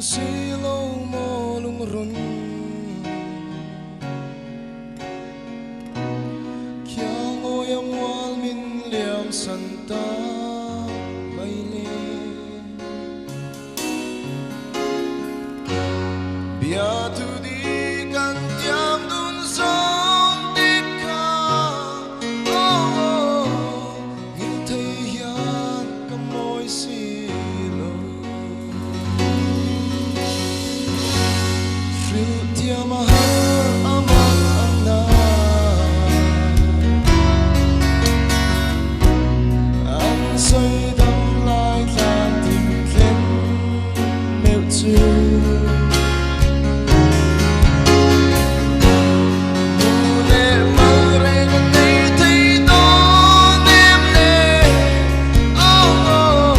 Si lo maw lungrun Khiangawi a mual min liam san ta mai le. Biatu di kan tiam dun zawng te kha oh oh Ngil thei hian ka mawi si lo. Hrilh thiam a har a mak ang na. An sawi dam lai tlan thim thlen meuh chu. Mu leh mal reng a nei thei dawn em le? Oh oh.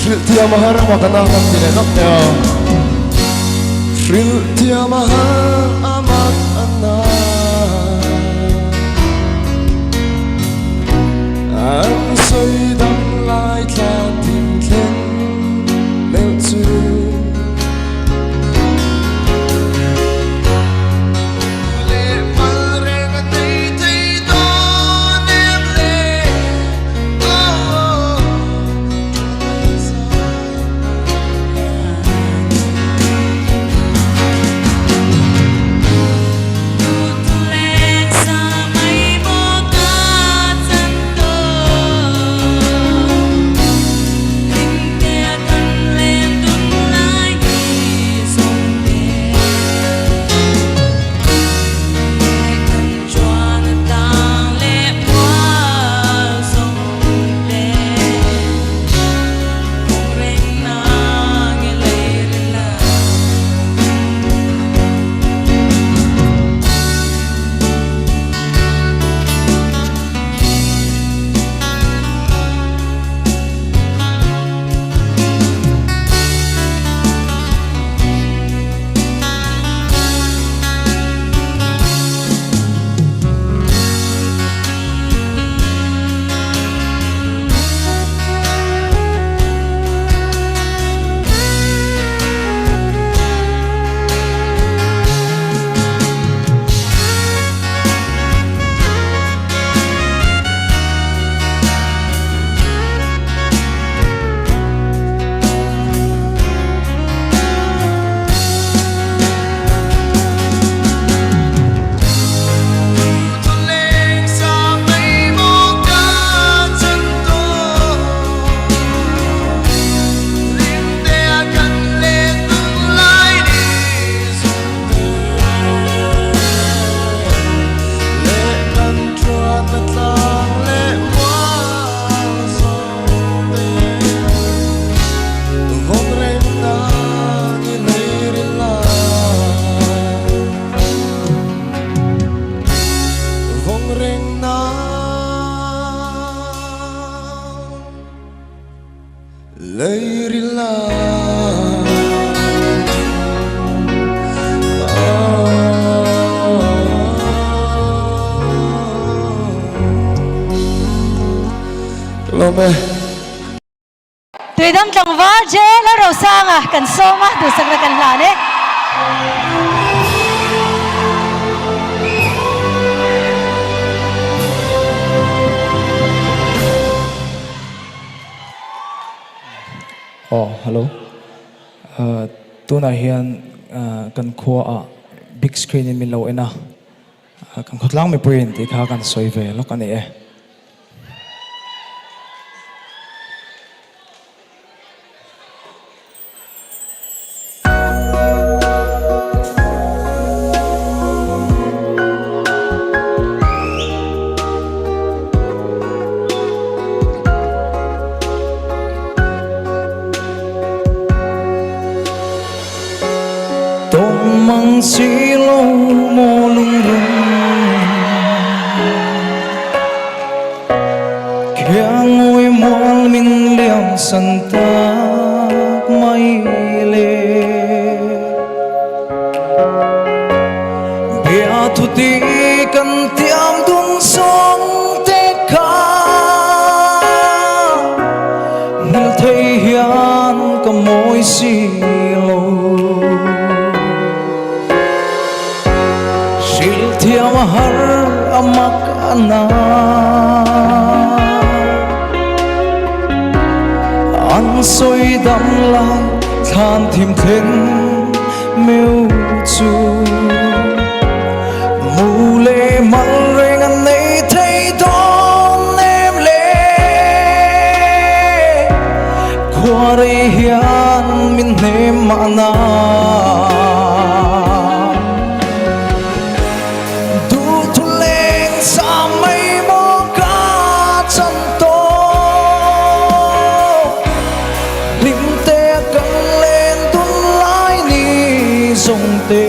Hrilh thiam a har a mak a nang ang ti leh nawk teh a. Hrilh thiam a har a mak a nang. An sawi dam lai thla thim thleng meuh chu. Leirila Lawm e. Tuidam tlangval Jail a Rosanga kan sawm a, duhsakna kan hlan e. Aw hello tunah hian kan khua ah big screen in min lo en a kan khawtlang mipui in tih kha kan sawi ve lawk a ni e. Tawng mang si lo maw lungrun Khiang ngawi mual min liam san tak mai le Bia thu ti kan tiam dun sawng te kha Hmel thei hian ka mawi si lo Hrilh thiam a har a mak a na An sawi dam lai thlan thim then meu chu Mu leh mal reng an nei thei dawn em le Khua rei hian min hnem mahna Duhthu leng sa mai maw ka chan tawh Hlim te a kan len dun lai ni zawng te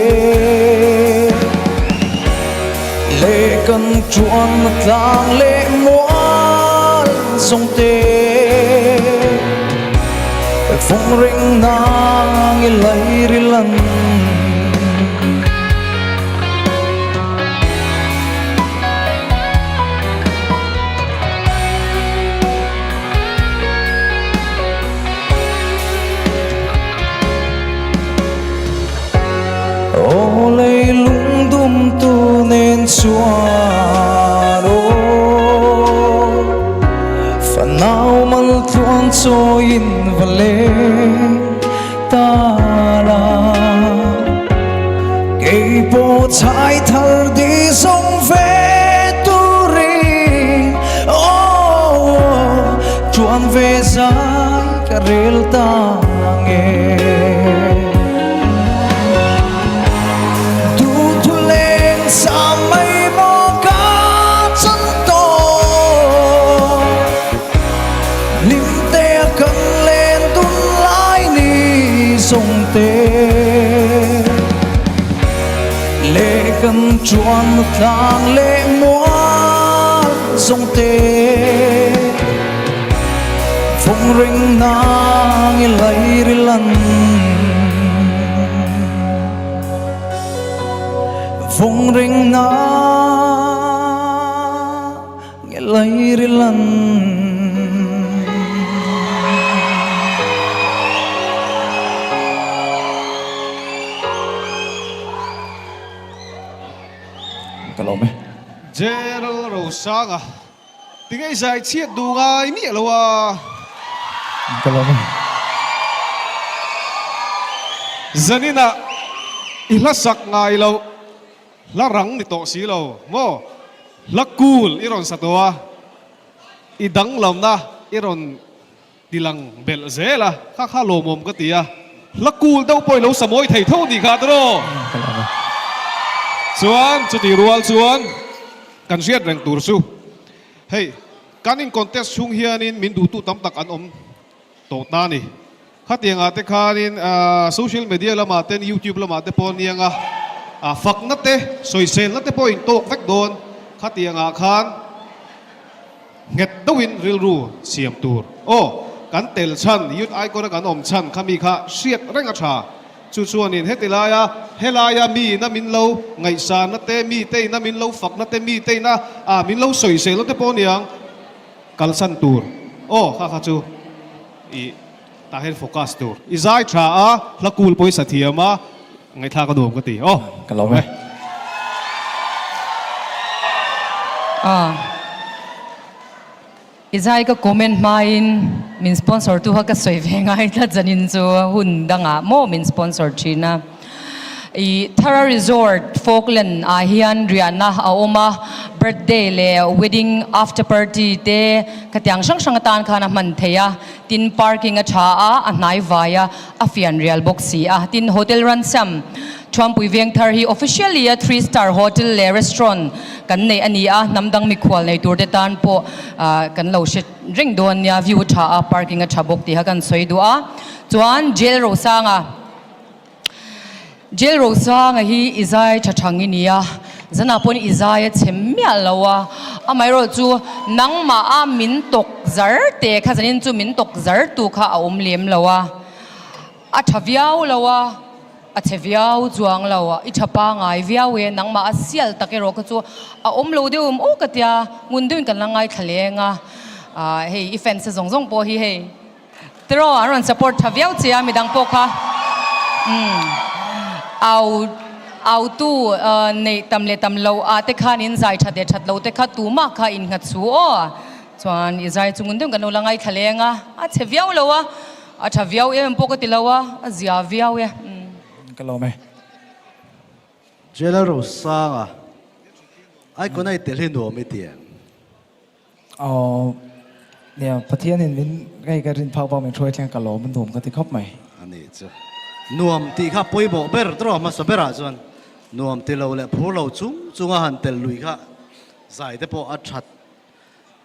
Leh kan chuan na tlang leh mual zawng te Vawng reng nang i lairilan. Aw leilung dumtu nen chuan aw Fanau mal tluang chawiin va leng ta la Kei pawh chhai thar di zawng ve turin aw Tuan ve zai ka rel ta nge Duhthu leng sa mai maw ka chan tawh Hlim te a kan len dun lai ni zawng te Leh kan chuan tlang leh mual zawng te Vawng reng nang i lairilan Vawng reng nang i lairilan Ka lawm e. Gerald Rosanga Tinge i zai chhiat duh ngai miah lo a. Ka lawm e. Zaninah i hla sak ngai loh, hla rang ni tawh si lo maw? Hla cool i rawn sa tawh a, i danglamna i rawn tilang belh zel a, kha kha lawmawm ka ti a, hla cool deuh pawh i lo sa mawi thei tho ni kha tiraw? Chuan chutih rual chuan kan hriat reng tur chu hei kan in contest chhung hianin min duhtu tam tak an awm tawh ta a ni. Khatiangah te khanin social media lamah ten youtube lamah te pawh nianga fakna te sawiselna te pawh in tawk vek dawn khatiangah khan. Nghet deuhin rilru siam tur. Aw, Kan tel chhan, Youth Icon a kan awm chhan kha mi kha hriat reng a tha. Chu chuanin heti laia helaia miin a min lo ngaihsanna te, mitein a min lo fakna te, mitein a ah min lo sawiselna te pawh aniang kalsan tur. Aw kha kha chu i tah hian focus tur. I zai tha a, hla kul pawisa thiam a, ngaihthlak a nuam ka ti. Aw Ka lawm e. Aw. I zai ka comment hmain min sponsor tu kha ka sawi ve ngai tlat zanin chu hun dangah maw min sponsor thin a. I Thara Resort Falkland ah hian riahna a awm a, birthday leh wedding after party te khatiang hrang hrang atan khan a hman thei a, tin parking a tha a, a hnai vai a, a fian rial bawk si a. Tin Hotel Ransam Thuampui Vengthar hi officially a three star hotel leh restaurant kan neih a ni a, hnam dang mikhual nei tur te tan pawh kan lo hre reng dawn nia, view a tha a, parking a tha bawk tih kha kan sawi duh a. Chuan Jail Rosanga, Jail Rosanga hi i zai tha thang i ni a, zanah pawhin i zai a chhe miah lo a, amaherawh chu nangmah a min tawk zar te kha zanin chu min tawk zar tu kha a awm lem lo a. A tha viau lo a, a chhe viau chuang lo a, i tha pangai viau e, nangmah a sial tak erawh kha chu a awm lo deuh awm aw ka tia, ngun deuhin kan la ngaithla leng a, ah hei i fans te zawng zawng pawh hi hei tiraw an rawn support tha viau che a midang pawh kha umm au au tu neih tam leh tam loh ah te khan in zai that leh that lo te kha tumah kha in nghat su aw, chuan i zai chu ngun deuhin kan lo la ngaithla leng a, a chhe viau lo a. A tha viau em pawh ka ti lo a, a zia viau e. Ka lawm e. Jailer Rosanga, Icon a i tel hi nuam i ti em? Aw, nia, Pathianin min ngei ka rin phak bak min hruai thleng ka lawm a nuam ka ti khawp mai. A nih chu. Nuam tih kha pawimawh ber tawh hmasa berah chuan nuam ti lo leh phur lo chung chunga han tel lui kha zai te pawh a that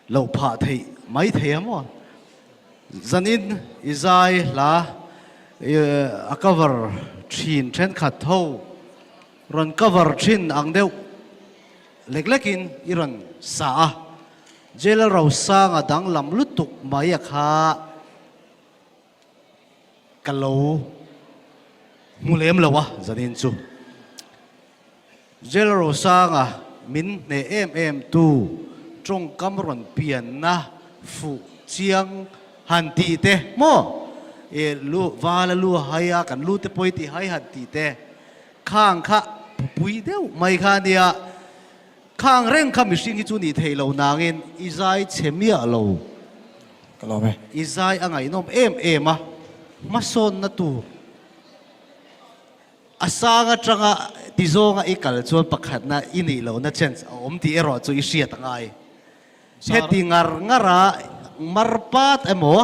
loh phah theih mai thei a maw? Zanin i zai hla a cover thin thenkhat ho rawn cover thin ang deuh lek lekin i rawn sa a, Jail Rosanga danglam lutuk mai a kha ka lo hmu lem lo a zanin chu. Jail Rosanga min hneh em em tu tawngkam rawn pianna fuh chiang han tih te maw e lu vala lu hai a kan lu te pawi tih hai han tih te khang kha pui deuh mai kha ania khang reng kha mihring hi chu nih theih lo nangin i zai chhe miah lo. Ka lawm e. I zai a ngaihnawm em em a, hmasawnna tur a sang atanga ti zawnga i kal chuan pakhatna i nih lohna chance a awm tih erawh chu i hriat a ngai. Heti ngar ngara mar pat emaw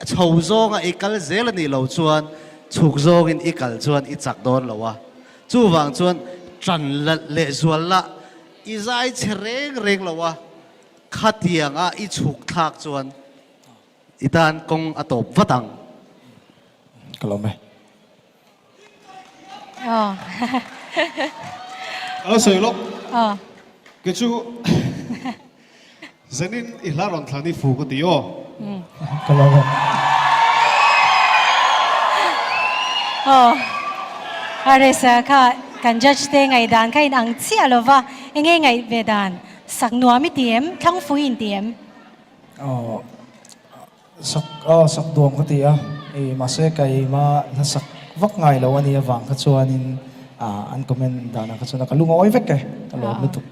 chho zawnga i kal zel a nih loh chuan chhuk zawngin i kal chuan i chak dawn lo a. Chuvang chuan tan lehzual la i zai chhe reng reng lo a. Khatianga i chhuk thlak chuan i tan kawng a tawp vat ang. Ka lawm e. Aw. Ka lo sawi lawk. Aw. Kei chu Zanin i hla rawn thlan i fu ka ti aw. Ka lawm e. Aw. Aresa kha kan judge te ngaihdan kha in ang chiah lova enge ngaih ve dan? Sak nuam i ti em? Thlang fui in ti em? Aw, sak, aw sak duam ka ti a, ei mahse keima hla sak vak ngai lo a nih avang kha chuanin ah an comment danah kha chuan a ka lungawi vek e, ka lawm lutuk.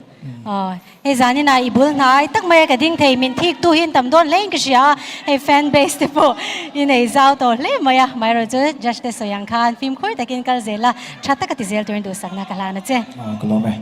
Aw, hei zaninah i bul hnai tak mai a ka ding thei, min thik tu hi an tam dawn hle in ka hria a, hei fan base te pawh i nei zau tawh hle mai a, amaherawh chu judge te sawi ang khan fimkhur takin kal zel a, tha taka ti zel turin duhsakna ka hlan a che. Aw, ka lawm e.